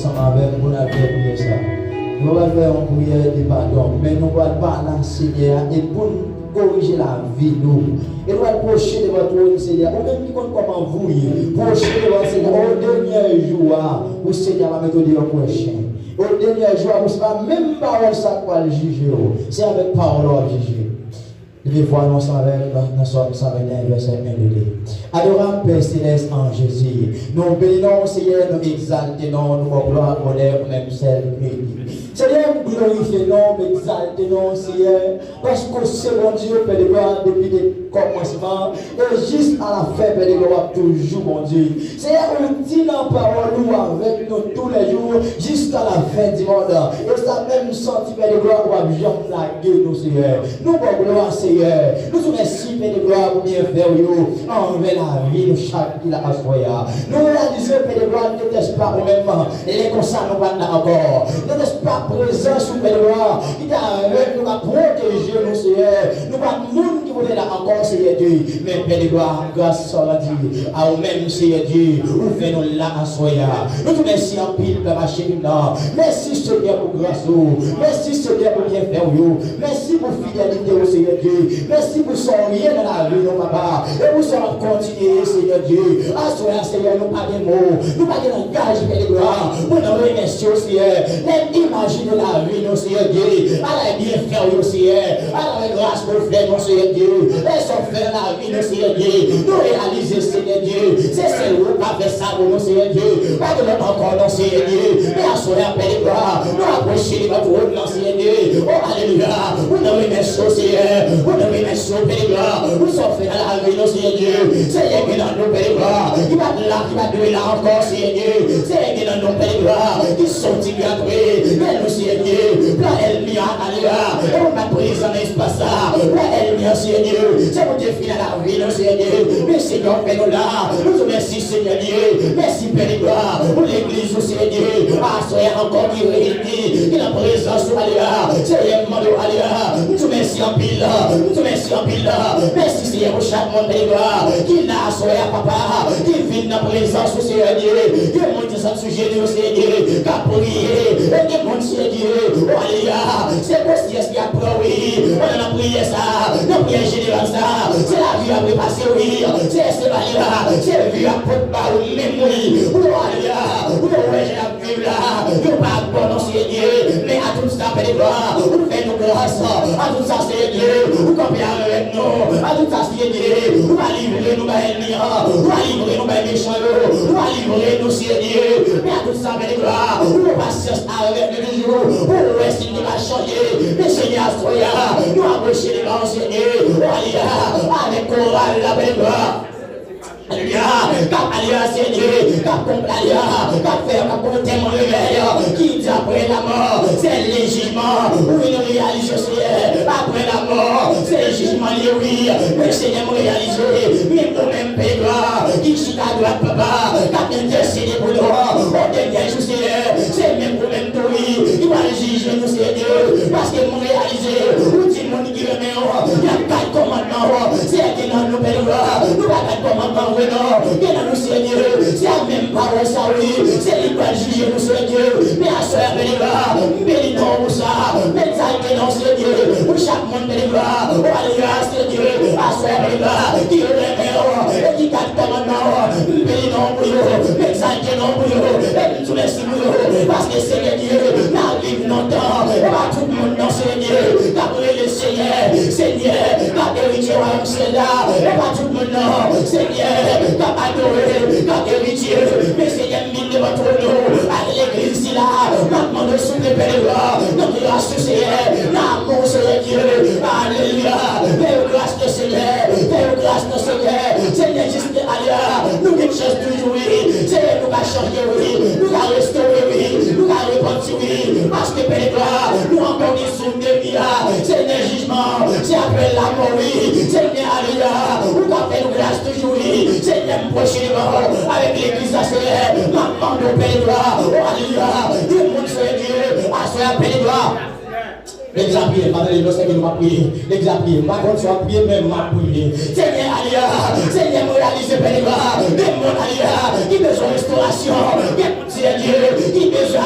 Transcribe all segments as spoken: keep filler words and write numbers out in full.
ansanm avè m pou n al fè priyè sa. Nou pral fè yon priyè de padon, men nou pral pale a Senyè a e pou n korije lavi nou. E nou pral pwoche devan twòn Senyè a. Ou menm ki konn kòman vouye, pwoche devan Senyè a. O dènyè jou a, pou Senyè a pa mete w deyò kwè chen. O dènyè jou a, pou se pa menm pawòl sa k pral jije w. Se avèk pawòl w ap jije. Leve vwa nou ansanm avè m nan Sòm san vennde, vèsè en, de, de. Adorab Pè Selès an Jezi, nou beni non w, Seyè, nou egzalte non w, nou ba w glwa, onè, ou menm sèl merite. Seyè, m glorifye non w, m egzalte non w, Seyè, paske w se Bondye, Pè de glwa, depi de kòmansman e jis a la fen, Pè de glwa, w ap toujou Bondye. Seyè, ou di nan pawòl ou avèk nou toulèjou, jiska la fen di mond. E sa menm santi, Pè de glwa, ou p ap janm lage nou, Seyè. Nou ba w glwa, Seyè. Nou di w mèsi, Pè de glwa, pou byenfè w yo anvè lavi nou chak ki la aswè a. Nou reyalize, Pè de glwa, n'était pas ou menm, lè konsa nou pa t la ankò. N'était pas prezans ou, Pè de glwa, ki te avèk nou, k ap pwoteje nou, Seyè. Nou pa t moun ki pou te la ankò, Seyè Dye. Men, Pè de glwa, gras sa w randi a ou menm, Seyè Dye, ou fè nou la aswè a. Nou di w mèsi anpil, Papa cheri m nan. Mèsi, Senyè, pou gras ou. Mèsi, Senyè, pou byenfè w yo. Mèsi pou fidelite w, Seyè Dye. Mèsi pou sa w ye nan lavi nou, Papa. E pou sa w ap kontinye ye, Seyè Dye. Aswè a, Seyè, nou pa gen mo. Nou pa gen langaj, Pè de glwa, pou nou remèsye w, Seyè. Lè n imajine lavi nou, Seyè Dye. Ala byenfè w yo, Seyè. Ala gras ou fè nou, Seyè Dye. Lè sa w fè nan lavi nou, Seyè Dye. Nou reyalize, Seyè Dye, se sèl ou k ka fè sa pou nou, Seyè Dye. Pa gen lòt ankò, non, Seyè Dye. Men aswè a, Pè de glwa, nou apwoche devan twòn nan, Seyè Dye. O, alelouya. Pou nou remèsye w, Seyè. Pou nou remèsye w, Pè de glwa, pou sa w fè nan lavi nou, Seyè Dye. Seyè, gen nan nou, Pè de glwa, ki pa t la, ki pa dwe la ankò, Seyè Dye. Seyè, gen nan nou, Pè de glwa, ki soti, ki antre. Men nou, Seyè Dye, plan ènmi a, alelouya, e pou n pa t prezan nan espas sa. Plan ènmi a, Seyè Dye, se pou te fini a lavi nou, Seyè Dye. Men Senyè, w fè nou la. Nou di w mèsi, Senyè Dye. Mèsi, Pè de glwa, pou legliz ou, Seyè Dye. Aswè a ankò ki reyini, ki nan prezans ou, alelouya. Seyè, m mande w, alelouya. M di w mèsi anpil. M di w mèsi anpil. Mèsi, Seyè, pou chak moun, Pè de glwa, ki la aswè a, papa, ki vin nan prezans ou, Seyè Dye. Gen moun ki sou jenou yo, Seyè Dye, k ap priye. E gen moun, Seyè Dye, o alelouya, se konsyans ki ap pran, wi. Pandan nan priyè sa, nan priyè jeneral sa, se lavi y ap repase, wi. Se, se bagay la, se vi y ap pot ba ou menm, wi. O alelouya, ou yo wè jan y ap viv la, yo pa bò non, Seyè Dye. Men a tout sa, Pè de glwa, ou fè nou gras. A tout sa, Seyè Dye, ou kanpe avèk nou. A tout sa, Seyè Dye, ou pa livre nou bay ènmi an. Ou pa livre nou bay mechan yo. Ou pa livre nou, Seyè Dye. Men a tout sa, Pè de glwa, ou pran pasyans avèk nou toujou. Ou wè si nou ka chanje. Men Senyè, aswè a, nou apwoche devan w, Seyè Dye. Ou ale a, avèk koral la, Pè de glwa. Alelouya. K ap ale a, Seyè Dye, k ap konpli ale a, k ap fè, k ap konte mwen revèy, ki di apre lanmò, se le jijman. Wi, nou reyalize, Seyè, apre lanmò, se jijman li ye, wi. Men, Seyè, mwen reyalize, men ou menm, Pè de glwa, ki chita dwat, papa, k ap entèsede pou nou. O dènyè jou, Seyè, se menm ou menm tou, wi, ki pral jije nou, Seyè Dye, paske mwen reyalize, ou di moun ki renmen w, y ap gad kòmandman w. Seyè, gen nan nou, Pè de glwa, nou pa gad kòmandman w vre non. Gen nan nou, Seyè Dye, se a menm pawòl sa, wi, se li k pral jije nou, Seyè Dye. Men aswè a, Pè de glwa, m beni non w pou sa. Men egzalte non w, Seyè Dye, pou chak moun, Pè de glwa, o alelouya, Seyè Dye, aswè a, Pè de glwa, ki renmen w e ki gad kòmandman w, m beni non w pou yo, m egzalte non w pou yo, e m di w mèsi pou yo, paske, Seyè Dye, n ap viv lontan. E pa tout moun non, Seyè Dye, k ap rele Seyè, Seyè, k ap eritye wayòm syèl la. E pa tout moun non, Seyè, k ap adore, k ap eritye. Men, Seyè, m vin devan twòn ou ak legliz sila. M ap mande w, souple, Pè de glwa, nan gras ou, Seyè, nan amou w, Seyè Dye. Alelouya. Fè yo gras, Seyè. Fè yo gras, Seyè. Seyè, jis Alelouya, nou gen chans toujou, wi. Seyè, nou ka chanje, wi. Nou ka restore, wi. Nou ka repanti, wi. Paske, Pè de glwa, nou ankò gen souf de vi a. Seyè, jijman, se apre lanmò, wi. Seyè, alelouya, ou ka fè nou gras toujou, wi. Seyè, m pwoche devan w avèk legliz la, Seyè. M ap mande w, Pè de glwa. O, alelouya. Gen moun, Seyè Dye, aswè a, Pè de glwa. Legliz ap priye, m pa tande non, Seyè, nou pa priye. Legliz ap priye, m pa konn si w ap priye, men m ap priye. Senyè, alelouya, Senyè, mwen reyalize, Pè de glwa, gen moun, alelouya, ki bezwen restorasyon, gen moun, Senyè Dye, ki bezwen,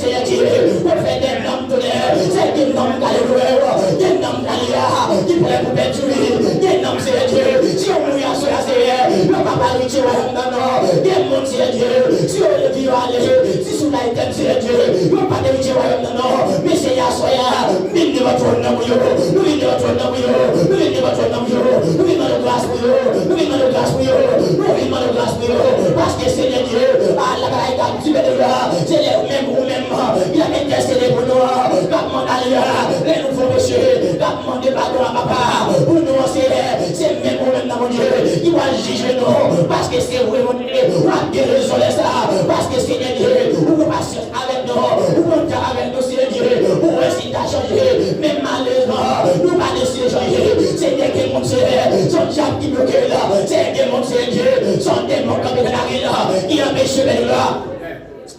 Seyè Dye, ou fè de nonm tonè, se de nonm k ale lwe w, de nonm k ale a, ki prè pou pèdi wi, de nonm Seyè Dye, si yo mouri aswè a Seyè, yo pa pral eritye wayòm nan non, de moun Seyè Dye, si yo leve yo ale, si sou la etèn Seyè Dye, yo pa t eritye wayòm nan non, men Seyè aswè a, vin devan twòn nan pou yo, nou vin devan twòn nan pou yo, nou vin devan twòn nan pou yo, nou vin mande gras pou yo, nou vin mande gras pou yo, nou vin mande gras pou yo, paske Seyè Dye, a la bagay k ap di bèl la, se lè ou menm, ou menm, ki ap entèsede pou nou, k ap mande ale a, lè nou fè peche, k ap mande padon a Papa, pou nou an Seyè, se menm ou menm nan Bondye, ki pral jije nou, paske se vre Bondye, w ap gen rezon lè sa, paske Seyè Dye, ou gen pasyans avèk nou, ou pran tan avèk nou, Seyè Dye, ou wè si ta chanje, men malerezman, nou pa deside chanje, Seyè gen moun, Seyè, se yon dyab ki bloke l, Seyè gen moun, Seyè Dye, se yon demon kanpe nan lari l, ki anpeche bèl la.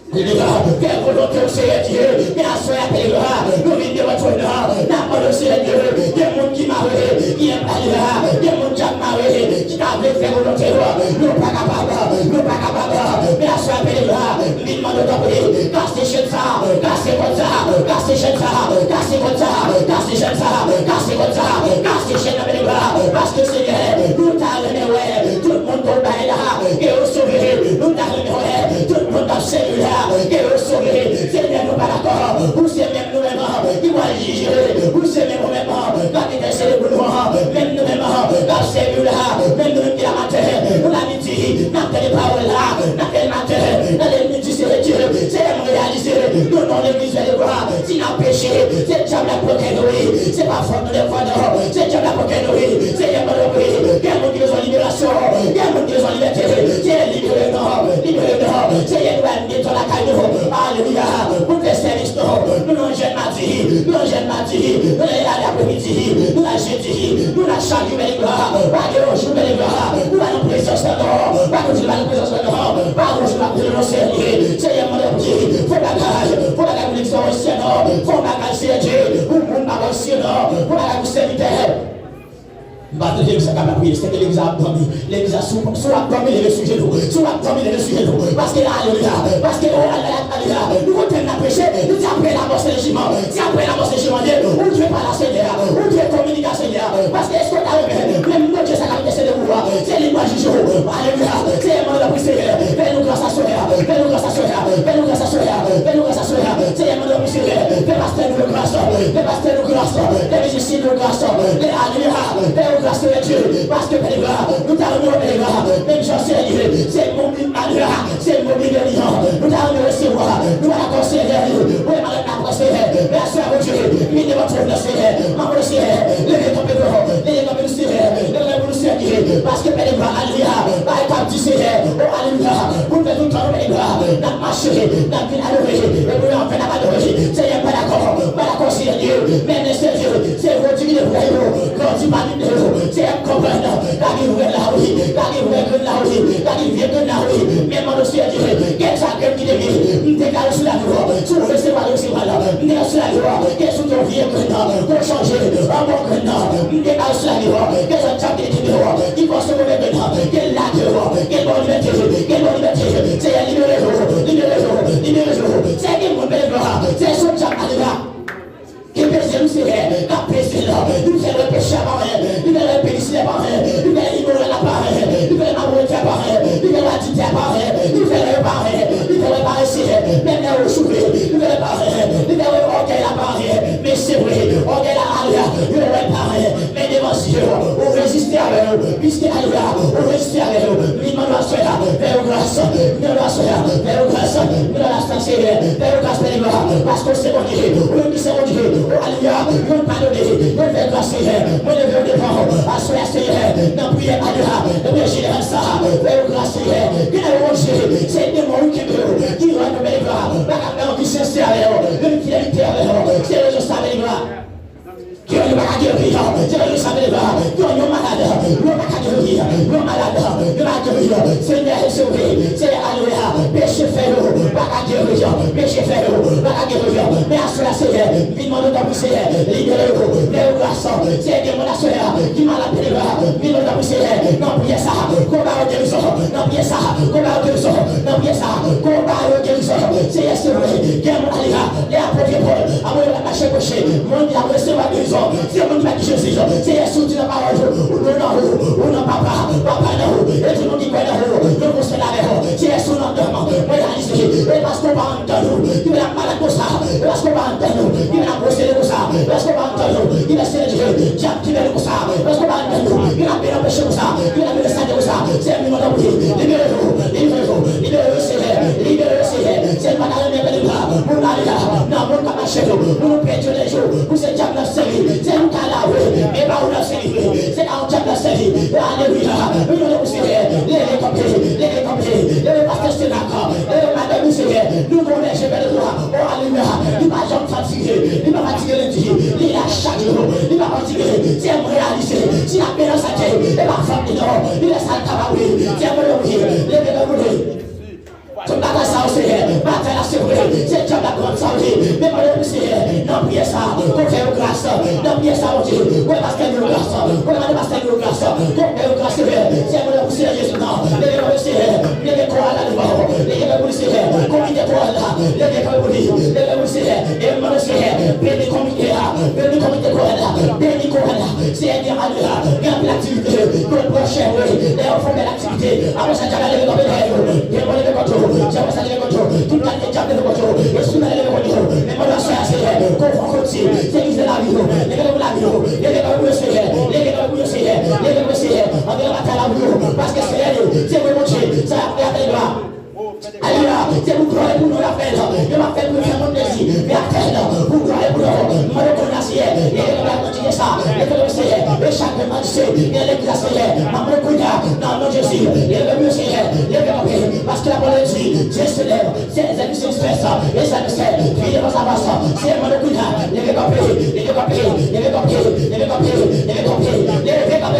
Alelouya. Fè volonte w, Seyè Dye. Men aswè a, alelouya, nou vin devan twòn nan. N ap mande w, Seyè Dye, gen moun ki mare, ki enpale la. Gen moun k ap mare, ki ta vle fè volonte w. Nou pa kapab, nou pa kapab. Men aswè a, alelouya, m vin mande w, tanpri, kase chenn sa, kase kòd sa, kase chenn sa, kase kòd sa, kase chenn sa, kase kòd sa, kase chenn nan, alelouya. Paske, Senyè, nou ta renmen wè tout moun ke w bay la, ke yo sove. Nou ta renmen wè tout moun k ap sèvi w la, ke yo sove. Senyè, nou pa dakò pou se menm nou menm ki pral jije, pou se menm nou menm k ap entèsede pou nou, menm nou menm k ap sèvi w la, menm nou menm ki la maten, nou la midi, n ap tande pawòl la, n ap tande maten, n ap tande midi, Senyè Dye, Senyè, m reyalize, nou nan legliz Bèl Egwa, si n ap peche, se dyab la k bloke nou, wi. Se pa fòt nou dèfwa, non. Se dyab la k bloke nou, wi. Senyè, mwen, wi. Gen moun ki bezwen liberasyon. Gen moun ki bezwen libète. Senyè, libere nou. Libere nou. Senyè, nou ba n gen tan lakay nou. Alelouya. Pou n fè sèvis nou. Nou nan jèn madi. Nou nan jèn madi. Nou nan jèn aprèmidi. Nou nan jedi. Nou nan chak jou, Bèl Egwa. Pa gen yon jou, Bèl Egwa. Nou pa nan prezans la, non. Pa gen yon jou, nou pa nan prezans la, non. Pa gen yon jou, nou pa nan prezans la, non. Senyè, mwen, wi. Fè bagay. Fè bagay pou legliz la, wi, Senyè, non. Fè bagay, Senyè Dye. Pou moun pa wè, Senyè, non. Fè bagay pou sèvitè. M pa tande legliz la kapab priye, se ke legliz la ap dòmi. Legliz la, si w, si w ap dòmi, leve sou jenou. Si w ap dòmi, leve sou jenou. Paske, alelouya, paske, o, alelouya, alelouya, nou konn tèm n ap preche, nou di apre lanmò se jijman. Si apre lanmò se jijman, ou dwe pale a Senyè a, ou dwe kominike a Senyè a. Paske èske w ta renmen, menm Bondye sa k ap entèsede pou ou a, se li k pral jije w. Alelouya, Senyè, mande w, Senyè, fè nou gras aswè a, fè nou gras aswè a, fè nou gras aswè a, fè nou gras aswè a. Senyè, mande w, Senyè, fè pastè nou gras, fè pastè nou gras, fè mizisyen nou gras, fè, alelouya, fè yo gras, Senyè Dye, paske, Pè Deva, nou ta renmen wè, Pè Deva, menm jan, Senyè Dye, se moun li, alelouya, se moun li, Pè Deva, nou ta renmen resevwa, nou pa dakò, Senyè, pou malad la pran, Senyè, men aswè a, Bondye, vin devan twòn nan, Senyè, manman, Senyè, leve kanpe nou, leve kanpe nou, Senyè, leve kanpe nou, Senyè, paske, Pè Deva, alelouya, bagay k ap di, Senyè, o, alelouya, pou n fè tout tan, Pè Deva, n ap mache, n ap vin adore, epi anfen n ap adore, Senyè, m pa dakò, m pa dakò, Senyè Dye, men, men, Senyè Dye, se vodou ki devwa yo, grandi pami yo, Senyè, m konprann, ka gen vrè la wi, ka gen vrè grenn la wi, ka gen vye grenn la wi, men mande w, Senyè Dye, kèlkeswa grenn ki te ye, m deklare sou lavi w, si w resevwa l, resevwa l, m deklare sou lavi w, ke si w te yon vye grenn, ke w chanje, an bon grenn, m deklare sou lavi w, ke zòt dyab ki te kenbe w, ki fòse move grenn, ke l lage w, ke l ba w libète, ke l ba w libète, Senyè, libere yo, libere yo, libere yo, Senyè, gen moun, Pè Deva, se sou dyab la, Pè Deva. Ki peze nou, Senyè, k ap peze l, li fè wè peche a pa anyen, li fè wè penisilè pa anyen, li fè imoral la pa anyen, li fè wè malpwòpte a pa anyen, li fè wè adiltè a pa anyen, li fè wè yo pa anyen, li fè wè parese, menm lè yo joure, li fè wè pa anyen, li fè wè ògèy la pa anyen, men se vre, ògèy la, alelouya, yo wè pa anyen, men devan zye w, ou reziste avè yo, piske, alelouya, ou reziste avè yo, li mande w aswè a, fè yo gras, li mande w aswè a, fè yo gras, li mande w aswè a, Senyè, fè yo gras, Pè Deva, paske w se Bondye, ou menm ki se Bondye, o, alelouya, yo padone, yo fè gras, Senyè, mwen leve yo devan w, aswè a, Senyè, nan priyè, alelouya, nan priyè jeneral sa, fè yo gras, Senyè, gen nan yo, Bondye, se demon wi kenbe yo, ki rann yo, Pè Deva, pa ka fè yon vi sensè avè yo, yon vi fidelite avè yo, se rezon sa, Pè Deva. Ke yo pa ka geri, se rezon sa, Pè Deva. Ke yo malad, yo pa ka geri, Yo malad, yo pa geri. Senyè, sove. Senyè, alelouya. Peche fè yo pa ka geri. Peche fè yo pa ka geri. Men aswè a, Senyè, m vin mande w tanpri, Senyè, libere yo. Fè yo gras. Senyè, gen moun aswè a ki malad, Senyè, m vin mande w tanpri, Senyè, nan priyè sa, ke w ba yo gerizon. Nan priyè sa, ke w ba yo gerizon. Nan priyè sa, ke w ba yo gerizon. Senyè, sove. Gen moun, alelouya. Lè apot Pòl ap voye l ap mache preche, moun ki ap resevwa gerizon, se moun ki pa gen Jezi. Senyè, si w di nan pawòl ou, ou nan ou, ou nan Papa, Papa nan ou, e tout moun ki kwè nan ou, yo konsène avè w. Senyè, si w nan dòm, mwen realize, e paske w pa anndan nou, ki fè n ap malad konsa, e paske w pa anndan nou, ki fè n ap posede konsa, e paske w pa anndan nou, ki fè Senyè Dye, dyab ki fè nou konsa, e paske w pa anndan nou, ki fè n ap anpeche konsa, ki fè n ap rete sade konsa. Senyè, nou mande w, libere yo, libere yo, libere yo, Senyè, libere yo, Senyè. Senyè, nou pa ta renmen pèdi la, moun la, li la, nan moun k ap mache yo, moun nou pèdi yo lè yo, pou se dyab n ap sèvi, se nou ka la, wi, men pa ou n ap sèvi, wi, se pa yon dyab n ap sèvi, alelouya, nou mande w, Senyè, leve kanpe, leve kanpe, leve pastè Senak, leve madanm li, Senyè, nou gon bèje pèdi la, o, alelouya, li pa janm fatige, li pa fatige lendi, li la chak jou, li pa fatige, Senyè, mwen reyalize, si l ap mennen sante, e pa fòt li non, li fè sa l kapab, wi, Senyè, mwen wi, leve kanpe, wi. Tout bagay sa yo, Senyè, batay la se vre, se dyab la k rann sa yo ye. Men mande w, Senyè, nan priyè sa, ke w fè yo gras, nan priyè sa, Bondye, ke w fè pastè yo gras, ke w mande pastè yo gras, ke w fè yo gras, Senyè. Senyè, mande w, Senyè Jezi, nan, leve kanpe, Senyè, leve koral la devan w, leve kanpe pou li, Senyè, komite koral la, leve kanpe pou li, leve pou li, Senyè, e mande, Senyè, beni komite a, beni komite koral la, beni koral la, Senyè, gen alelouya, gen anpil aktivite, yo pran chè vre, lè yo fè bèl aktivite, apre sa, dyab la leve kanpe dèyè yo. Demon leve kont yo. Dyab sa leve kont yo. Tout kalite dyab leve kont yo. Espri mal leve kont yo. Men mwen aswè a, Senyè, ke w fè w konti. Se ki se lavi yo. Leve kanpe pou lavi yo. Leve kanpe pou yo, Senyè. Leve kanpe pou yo, Senyè. Leve kanpe, Senyè. Antre nan batay la pou yo. Paske, Senyè, se mwen, Bondye. Sa y ap fè a, Senyè. Alelouya. Se pou glwa e pou non y ap fè l. Yo p ap fè l pou yo fè moun plezi. Men y ap fè l pou glwa e pou non. Mande w kounye a, Senyè, leve kanpe a kantite sa. Leve kanpe, Senyè. E chak moun ki se nan legliz la, Senyè, m ap mande kounye a, nan non Jezi, leve kanpe, Senyè. Leve kanpe. Paske lapawòl di, Dieu se lève, ses ennemis se dispersent, et ses adversaires fuient devant sa face. Senyè, mande kounye a, leve kanpe, leve kanpe, leve kanpe,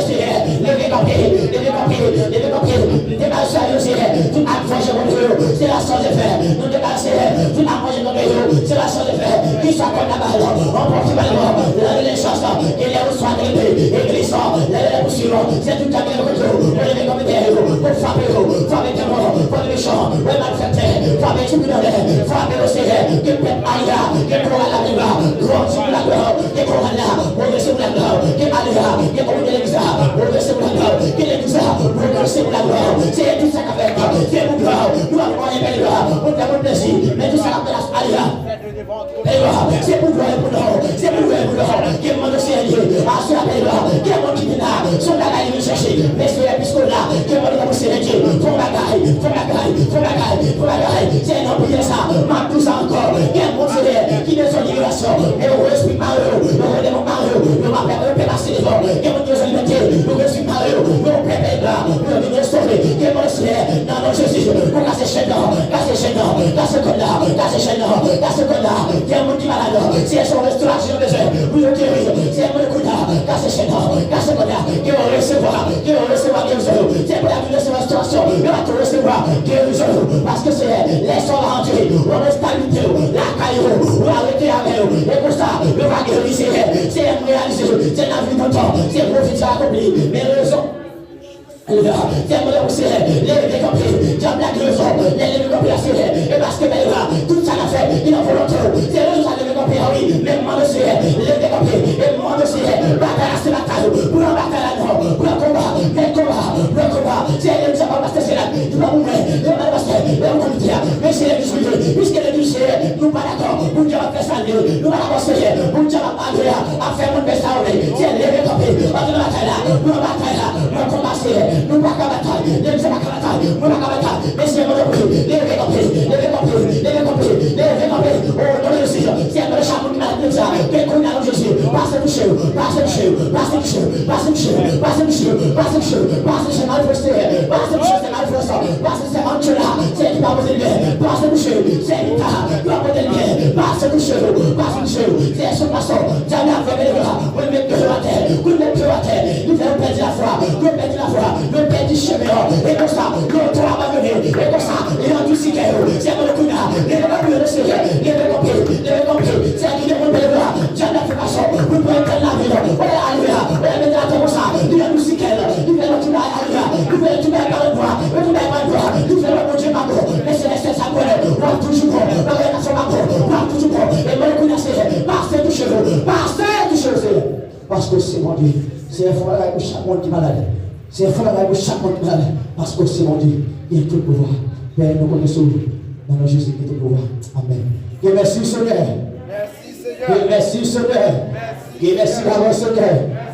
Senyè. Leve kanpe, leve kanpe, leve kanpe. Debarase yo, Senyè, tout ak vanje kont yo, se la sans effet. Nou debarase, tout ak vanje kont yo, se la sans effet. Ki sa kòd la ba yo, anpòte ba yo, la renesans, e lè ou swa trete, eglise, lè lè pou siro, se tout ak vanje kont yo, pou leve kanpe dèyè yo, pou frape yo, frape demon, frape mechan, wè malfektè, frape ti kriminèl, frape yo, Senyè, ke pèp a la, ke koral la viva, grandi pou la glwa. Ke koral la, move se pou laglwa, ke ale a, ke komite legliz la, move se pou laglwa, ke legliz la, move se pou laglwa. Senyè, tout sa k ap fèt, se pou glwa, nou ap mande pèdi la, pou fè moun plezi, men tout sa k ap fèt ale a, pèdi la, se pou glwa e pou non, se pou glwa e pou non, ke mande Senyè Dye, aswè a pèdi la, ke moun ki vin la, se yon bagay li vin chèche, men Senyè, piske w la, ke mande pou Senyè Dye, fè yon bagay, fè yon bagay, fè yon bagay, fè yon bagay, Senyè, nan priyè sa, m ap di w sa ankò, gen moun, Senyè, ki bezwen liberasyon. Yo espri mare yo, yo demon mare yo, yo pa pè, yo pè pase devan. Gen moun ki bezwen libète, yo espri mare yo, yo pè pè la, yo vin resore. Gen moun, Senyè, nan non Jezi, pou kase chèn nan, kase chèn nan, kase kòd la, kase chèn nan, kase kòd la. Gen moun ki malad, Senyè, se yon restorasyon yo bezwen, pou yo geri. Senyè, mwen kounye a, kase chèn nan, kase kòd la, ke yo resevwa, ke yo resevwa gerizon yo. Senyè, pou yo vin resevwa restorasyon, yo pa tou resevwa gerizon yo. Paske, Senyè, lè sa w antre, w ap restablite yo, lakay yo, w ap rete avè yo. E konsa, yo va geri, Senyè. Senyè, m reyalize, se nan vi nou tan, se pwofesi akonpli. Men rezon. Alelouya. Senyè, mwen pou Senyè, leve kanpe, dyab la gen rezon, lè leve kanpe a, Senyè, e paske, Pè, tout sa n ap fè, li nan volonte w. Se rezon sa leve kanpe a, wi, men mande, Senyè, leve kanpe, e mande, Senyè, batay la, se batay ou, pran batay la, non, pran konba, men konba, pran konba, Senyè, leve sa pa pastè Senak, li pa pou mwen, li pa pou pastè, li pa pou komite a, men se legliz li ye, piske legliz li ye, nou pa dakò pou dyab ap fè sa l vle, nou pa dakò, Senyè, pou dyab ap, alelouya, ap fè moun fè sa yo vle, Senyè, leve kanpe, antre nan batay la, pran batay la, pran konba, Senyè, nou pa ka batay, legliz la pa ka batay, mwen pa ka batay, men Senyè, mwen priye, leve kanpe, leve kanpe, leve kanpe, leve kanpe, o non de Jezi, Senyè, mwen chak moun ki malad legliz la, ke kounye a, non Jezi, Pase touche yo, pase touche yo, pase touche yo, pase touche yo, pase touche yo, pase touche yo, pase touche yo, Seyè, pase touche yo, Seyè, pase touche yo, Seyè Angela, Seyè ki pa poze lè, pase touche yo, Seyè ki pa poze lè, pase touche yo, pase touche yo, Seyè sou fason, dyab la fè mele la, ou met de yo atè, ou met de yo atè, li fè yo pèdi lafwa, yo pèdi lafwa, yo pèdi chemen yo, e konsa, yo tou abandone, e konsa, yo andisikè yo, Seyè mwen kounye a, leve kanpe yo, Seyè, leve kanpe, leve kanpe, Seyè ki demonte yo la, dyab la fè fason, pou pran tèt lavi yo, oye alelouya, oye mete atè konsa, li andisikè yo, li fè yo tou bay alelouya, li fè yo tou bay pa lòt bwa, yo tou bay pa lòt bwa, li fè yo Bondye pa bon, men se lè sèl sa konnen, w ap toujou bon, bagay nan fè pa bon, w ap toujou bon, e mwen kounye a, Seyè, pase touche yo, pase touche yo, Seyè. Paske w se Bondye. Seyè, fè yon bagay pou chak moun ki malad. Seyè, fè yon bagay pou chak moun ki malad. Paske w se Bondye. Gen tout pouvwa. Pè, nou konte sou ou. Nan non Jezi, gen tout pouvwa. Amèn. Gen mèsi, Senyè. Gen mèsi, Senyè. Gen mèsi, Senyè.